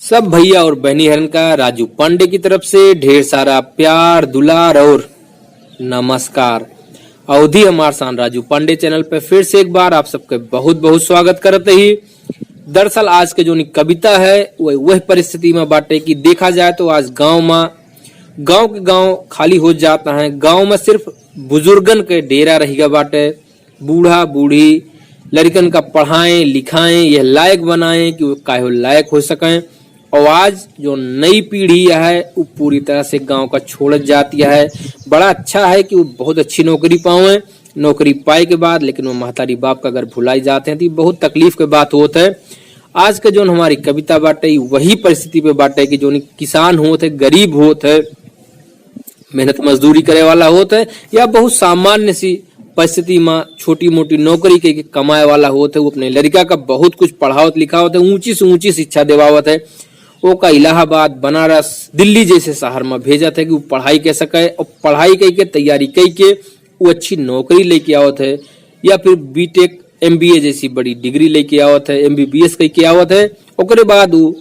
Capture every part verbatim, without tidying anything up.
सब भइया और बहनी हरन का राजू पांडे की तरफ से ढेर सारा प्यार, दुलार और नमस्कार। अवधी हमार शान राजू पांडे चैनल पे फिर से एक बार आप सबके बहुत बहुत स्वागत करत ही। दरअसल आज के जोनी कविता है, वह, वह परिस्थिति में बाटे कि देखा जाए तो आज गांव में, गांव के गांव खाली हो जाता है। गांव में सिर्फ बुजुर्गन के डेरा रह गया बाटे। बूढ़ा बूढ़ी लड़िकन का पढ़ाएं लिखाएं, यह लायक बनाएं कि वो काहे लायक हो सकें। और आज जो नई पीढ़ी है, वो पूरी तरह से गांव का छोड़त जाती है। बड़ा अच्छा है कि वो बहुत अच्छी नौकरी पावें, नौकरी पाए के बाद लेकिन वो महतारी बाप का अगर भुलाई जाते हैं तो ये बहुत तकलीफ के बात होत है। आज का जोन हमारी कविता बाटे, वही परिस्थिति पे बाटे कि जोन किसान होत है, गरीब होत है, मेहनत मजदूरी करे वाला होत है, या बहुत सामान्य सी परिस्थिति में छोटी मोटी नौकरी के, के कमाए वाला होत है, वो अपने लड़िका का बहुत कुछ पढ़ावत लिखावत है, ऊंची से ऊंची शिक्षा देवावत है। ओका इलाहाबाद, बनारस, दिल्ली जैसे शहर में भेजत है कि वो पढ़ाई कर सके, और पढ़ाई कई के, तैयारी कई के वो अच्छी नौकरी लेके आवत है, या फिर बीटेक, एमबीए जैसी बड़ी डिग्री लेके आवत है, एमबीबीएस कई के आवत है। ओकरे बाद वो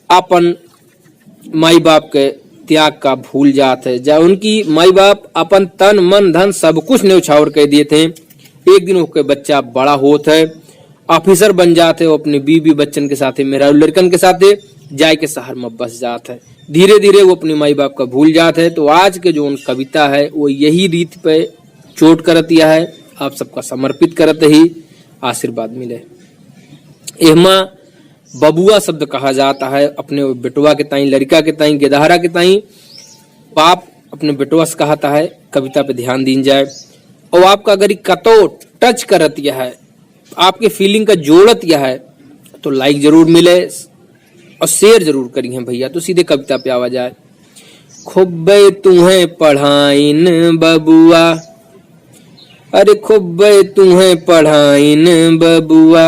अपन माई बाप के त्याग का भूल जात है, जा उनकी माई बाप अपन तन मन धन सब कुछ न्यौछावर कर दिए थे। एक दिन ओके बच्चा बड़ा होत है, ऑफिसर बन जात है, वो अपने बीवी बच्चन के साथे, मेहरारू लड़कन के साथे जाए के शहर में बस जात है। धीरे धीरे वो अपने माई बाप का भूल जात है। तो आज के जो उन कविता है वो यही रीत पे चोट करत यह है, आप सबका समर्पित करत ही, आशीर्वाद मिले। एहमा बबुआ शब्द कहा जाता है अपने बेटवा के ताई, लड़िका के ताई, गेदहरा के ताई। बाप अपने बेटवा से कहता है, कविता पे ध्यान दीन जाए। और आपका अगर ई कतो टच करत यह है, आपके फीलिंग का जोड़त यह है, तो लाइक जरूर मिले और शेयर जरूर करिहें भइया। तो सीधे कविता पे आवा जाए। खुब्बे तुहें पढ़ाइन बबुआ, अरे खुब्बे तुहें पढ़ाइन बबुआ,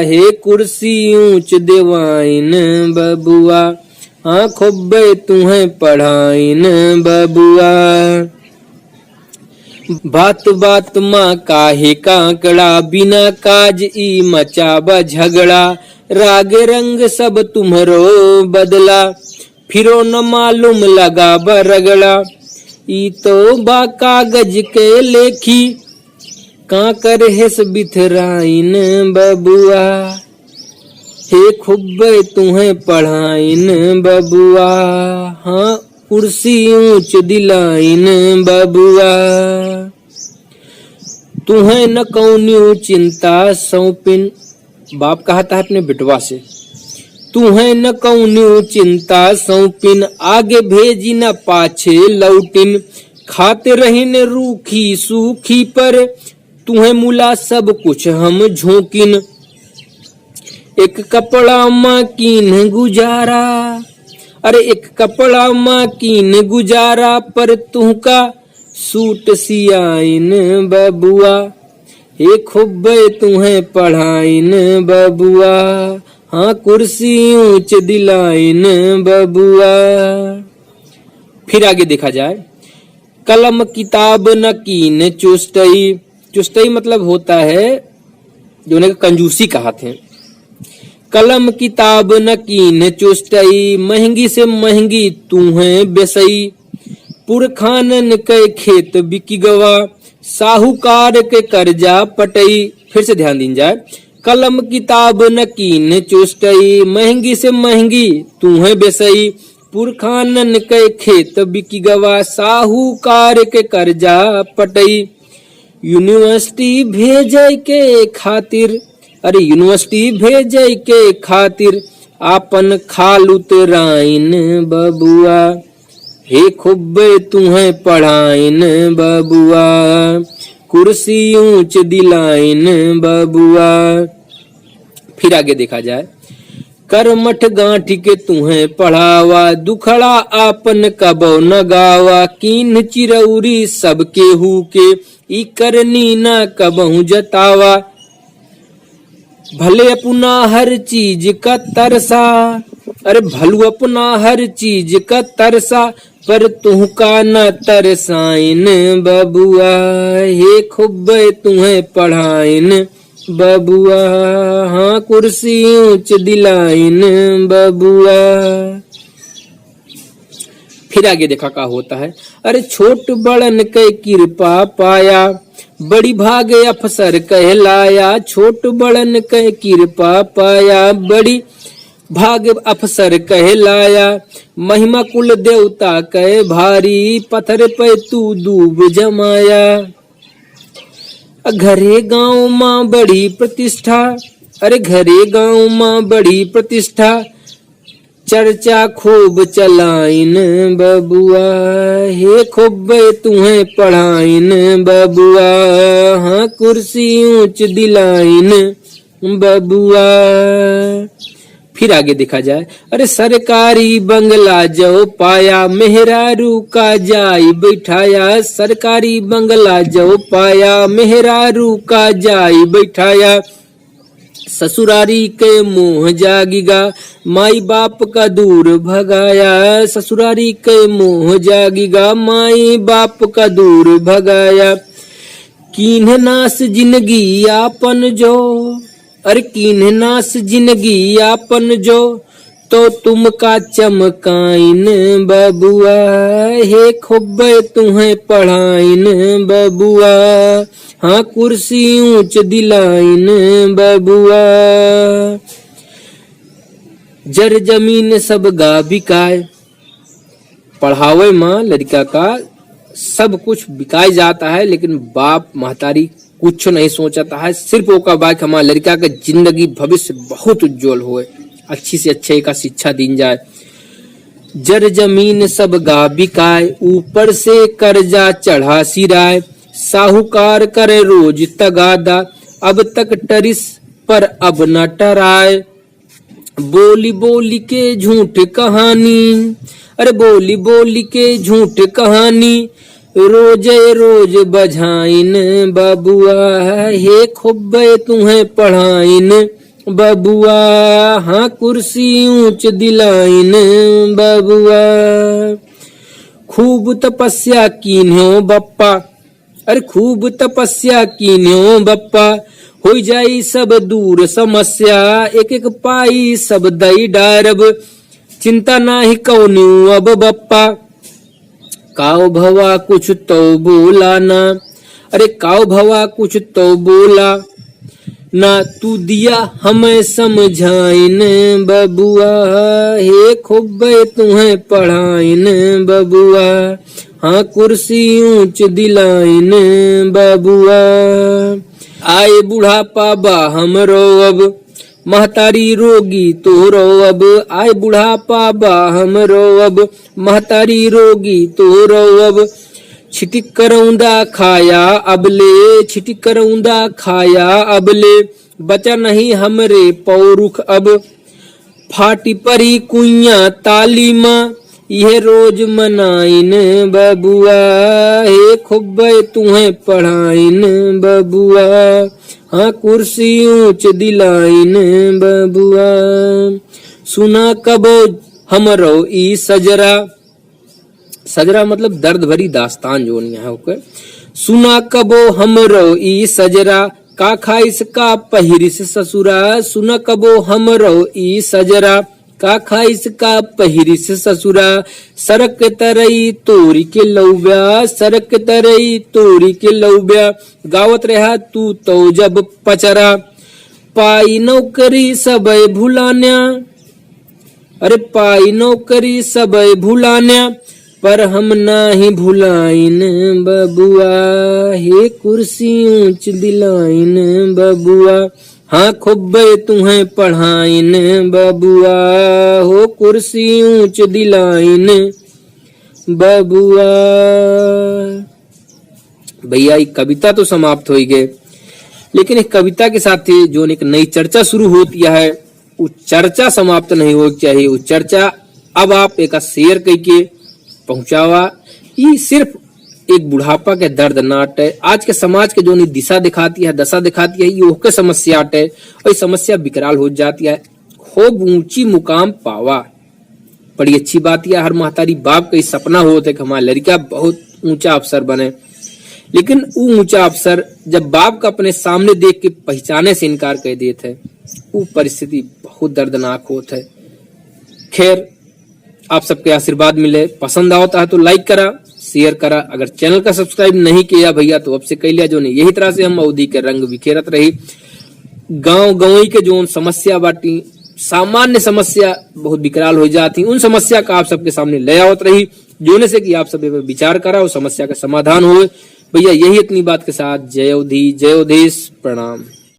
हे कुर्सी ऊंच देवाइन बबुआ। हाँ, खुब्बे तुहें पढ़ाइन बबुआ। बात बात मा काहे कांकड़ा, बिना काज ई मचाबा झगड़ा। राग रंग सब तुम्हरो बदला, फिरो न मालूम लगाबा रगड़ा। ई तो बा कागज के लेखी, कांकर हेस बिथराइन बबुआ। हे खुब्बे तुहें पढ़ाइन बबुआ, हाँ कुर्सी ऊंच दिलाइन बबुआ। तुहें न कौन्यू चिंता सौंपिन, बाप कहता है अपने बेटवा से, तुहें न कौन्यू चिंता सौंपिन, आगे भेजी न पाछे लौटिन। खाते रहिन रूखी सूखी पर, तुहें मुला सब कुछ हम झोंकिन। एक कपड़ा मा कीन गुजारा, अरे एक कपड़ा मा कीन गुजारा, पर तुहका सूट सियाइन बबुआ। हे खुब्बे तुहें पढ़ाइन बबुआ, हाँ कुर्सी ऊंच दिलाइन बबुआ। फिर आगे देखा जाए। कलम किताब न कीन चुस्तई। चुस्तई मतलब होता है जो उन्हें कंजूसी कहत हैं। कलम किताब न कीन चुस्तई, महंगी से महंगी तुहें बेसई। पुरखानन के खेत बिकि गवा, साहूकार के कर्जा पटई। फिर से ध्यान दीन जाए। कलम किताब न कीन चुस्तई, महंगी से महंगी तुहें बेसई। पुरखानन के खेत बिकि गवा, साहूकार के कर्जा पटई। यूनिवर्सिटी भेजे के खातिर, अरे यूनिवर्सिटी भेजे के खातिर, आपन खाल उतराइन बबुआ। हे खुब्बे तुहें पढ़ाइन बबुआ, कुर्सी ऊंच दिलाइन बबुआ। फिर आगे देखा जाए। करमठ गांठ के तुहें पढ़ावा, दुखड़ा आपन कबो न गावा। कीन्ह चिरौरी सब केहू के, ई करनी न कबहू जतावा। भले अपना हर चीज का तरसा, अरे भलू अपना हर चीज का तरसा, पर तुहका न तरसाइन बबुआ। हे खुब्बे तुहें पढ़ाइन बबुआ, हाँ कुर्सी ऊंच दिलाइन बबुआ। फिर आगे देखा का होता है। अरे छोट बड़न के कृपा पाया, बड़ी भाग अफसर कहलाया। छोट बड़न के कृपा पाया, बड़ी भाग अफसर कहलाया। महिमा कुल देवता के भारी, पत्थर पे तू दूब जमाया। घरे गाँव मा बड़ी प्रतिष्ठा, अरे घरे गाँव मा बड़ी प्रतिष्ठा, चर्चा खूब चलाइन बबुआ। हे खूबे तुहें पढ़ाइन बबुआ, हाँ कुर्सी ऊंच दिलाइन बबुआ। फिर आगे देखा जाए। अरे सरकारी बंगला जो पाया, मेहरारू का जाई बैठाया। सरकारी बंगला जो पाया, मेहरारू का जाई बैठाया। ससुरारी के मोह जागिगा, माई बाप का दूर भगाया। ससुरारी के मोह जागिगा, माई बाप का दूर भगाया। कीन्ह नास जिंदगी आपन जो, अरे कीन्ह नास जिंदगी आपन जो, तो तुमका चमकाइन बबुआ। हे खूबे तुहें पढ़ाइन बबुआ, हाँ कुर्सी ऊंच दिलाइन बबुआ। जर जमीन सब गा बिकाए। पढ़ावे मा लड़का का सब कुछ बिकाए जाता है, लेकिन बाप महतारी कुछ नहीं सोचता है। सिर्फ ओका बा कि हमार लड़का के जिंदगी भविष्य बहुत उज्जवल होए, अच्छी से अच्छे का शिक्षा दीन जाए। जर जमीन सब गा बिकाए, ऊपर से कर्जा चढ़ा सिराए। साहूकार करे रोज तगादा, अब तक टरिस पर अब न टराए। बोली बोली के झूठ कहानी, अरे बोली बोली के झूठ कहानी, रोजे रोज बझाइन बबुआ। हे खूबे तुहें पढ़ाइन बबुआ, हाँ कुर्सी ऊंच दिलाइन बबुआ। खूब तपस्या कीन्हो बप्पा, अरे खूब तपस्या कीन्हो बप्पा, होई जाई सब दूर समस्या। एक एक पाई सब दई डारब, चिंता नाही कौनो अब बप्पा। काव भवा कुछ तो बोला ना, अरे काव भवा कुछ तो बोला ना, तू दिया हमें समझाइन बबुआ। हे खूबे तुहें पढ़ाइन बबुआ, हाँ कुर्सी ऊंच दिलाइन बबुआ। आए बुढ़ापा बा हमरो अब, महतारी रोगी तोरो अब। आए बुढ़ापा बा हमरो अब, महतारी रोगी तोरो अब। छिटिक करौंदा खाया अबले, छिटिक करौंदा खाया अबले, बचा नहीं हमरे पौरुख अब। फाटी परी कुइयाँ ताली मा, इहे रोज मनाइन बबुआ। हे खूबे तुहें पढ़ाइन बबुआ, हाँ कुर्सी ऊंच दिलाइन बबुआ। सुना कबो हमरो ई सजरा, सजरा मतलब दर्द भरी दास्तान जोन यहाँ ओके। सुना कबो हमरो ई सजरा, का खाइस का पहिरिस ससुरा। सुना कबो हमरो ई सजरा, का खाइस का पहिरिस ससुरा। सरक तरई तोरी के लौब्या, सरक तरई तोरी के लौब्या, गावत रहा तू तो जब पचरा। पाई नौकरी सबे भुलान्या, अरे पाई नौकरी सबे भुलान्या, पर हम नाही भुलाइन बबुआ। हे कुर्सी ऊंच दिलाइन बबुआ, हाँ खूबे तुहें पढ़ाइन बबुआ। हो कुर्सी ऊंच दिलाइन बबुआ। भैया, ये कविता तो समाप्त हो ही गए, लेकिन एक कविता के साथ ही जो एक नई चर्चा शुरू होती है, वो चर्चा समाप्त नहीं होनी चाहिए। वो चर्चा अब आप एक share करके पहुंचावा। ये सिर्फ एक बुढ़ापा के दर्द नाट है, आज के समाज के जो नी दिशा दिखाती है, दशा दिखाती है, ये ओके समस्या अटे, और ये समस्या विकराल हो जाती है। खूब ऊंची मुकाम पावा, बड़ी अच्छी बात यह, हर महतारी बाप का ही सपना होत है कि हमारा लड़का बहुत ऊंचा अफसर बने, लेकिन ऊ ऊंचा अफसर जब बाप का अपने सामने देख के पहचाने से इनकार कर देत है, ऊ परिस्थिति बहुत दर्दनाक होत है। खैर, आप सबके आशीर्वाद मिले, पसंद आवता है तो like करा, share करा, अगर channel का subscribe नहीं किया भैया तो अब से कर लिया। जो नहीं, यही तरह से हम अवधी के रंग बिखेरत रही। गांव गंवई के जोन समस्या बाटी, सामान्य समस्या बहुत विकराल हो जाती, उन समस्या का आप सबके सामने ले आवत रही, जोने से कि आप सब ए पर विचार करा और समस्या का समाधान होए। भैया, यही इतनी बात के साथ जय अवधी, जय अवधेश, प्रणाम।